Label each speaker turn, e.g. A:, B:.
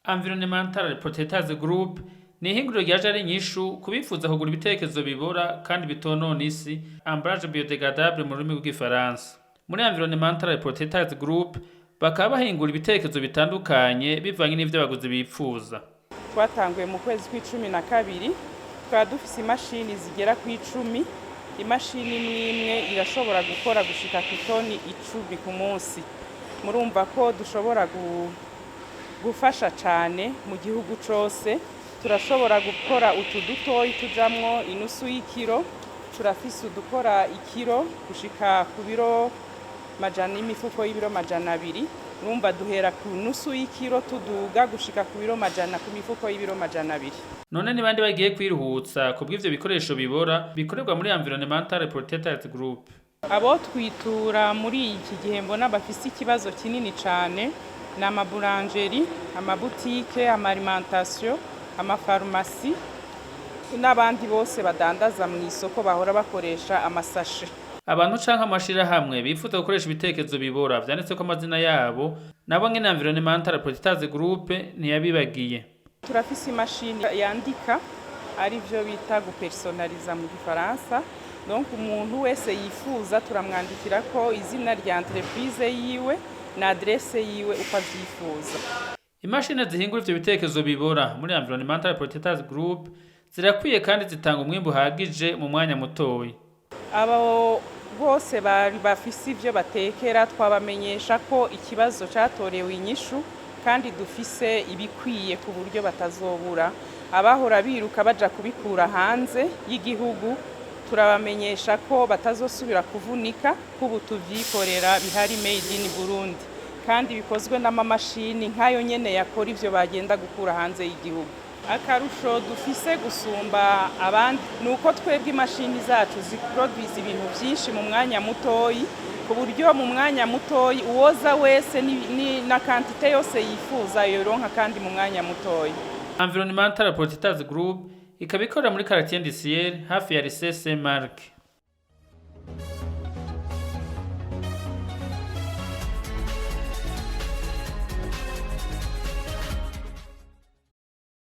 A: Environnemental Protectors Group ni ihinguriro ryaje ari inyishu ku bifuza kugura ibitekerezo bibora kandi bitonona isi, emballage biodégradable mu rurimi rw'Igifaransa. Muri Environnemental Protectors Group bakaba bahingura ibitekerezo bitandukanye bivanye n'ivyo abaguzi bipfuza.
B: Twatanguye mu kwezi kw'12, tukaba dufise imashini zigera ku 10. Imashini imwe imwe irashobora gukora gushika ku itoni 10 ku munsi. Murumva ko dushobora gufasha cane mu gihugu cose. Turashobora gukora utu dutoyi tujamwo inusu y'ikiro, turafise udukora ikiro gushika ku biro majana, imifuko y'ibiro 200. Urumva duhera ku nusu y'ikiro tuduga gushika ku biro majana, ku mifuko y'ibiro 200.
A: None ni bande bagiye kwiruhutsa kubw'ivyo bikoresho bibora bikorerwa muri Environnemental Protectors Group?
B: Abo twitura muri iki gihe mbona bafise ikibazo kinini cane ni amaboulangeries, amabutike, amaalimentation, amafarumasi n'abandi bose badandaza mu isoko bahora bakoresha amasashe.
A: Abantu canke amashirahamwe bifuza gukoresha ibitekerezo bibora vyanditseko amazina yabo, nabo nyene Environnemental Protectors Group ntiyabibagiye.
B: Turafise imashini yandika, arivyo bita gupersonaliza mu Gifaransa. Donc umuntu wese yifuza turamwandikira ko izina rya entreprise yiwe na adresse yiwe uko avyifuza.
A: Imashini zihingura ivyo bitekerezo bibora muri Environnemental Protectors Group zirakwiye kandi zitanga umwimbu uhagije mu mwanya mutoyi.
B: Abo bose bari bafise ivyo batekera, twabamenyesha ko ikibazo catorewe inyishu kandi dufise ibikwiye ku buryo batazobura. Abahora biruka baja kubikura hanze y'igihugu, turabamenyesha ko batazosubira kuvunika, kubu tuvyikorera, bihari made in Burundi kandi bikozwe n'amamashini nk'ayo nyene yakora ivyo bagenda gukura hanze y'igihugu. Akarusho dufise gusumba abandi ni uko twebwe imashini zacu ziproduise ibintu vyinshi mu mwanya mutoyi, ku buryo mu mwanya mutoyi uwoza wese na quantité yose yifuza yoronka kandi mu mwanya mutoyi.
A: Environnemental Protectors Group ikaba ikorera muri quartier industriel hafi ya Lycée Saint Marc.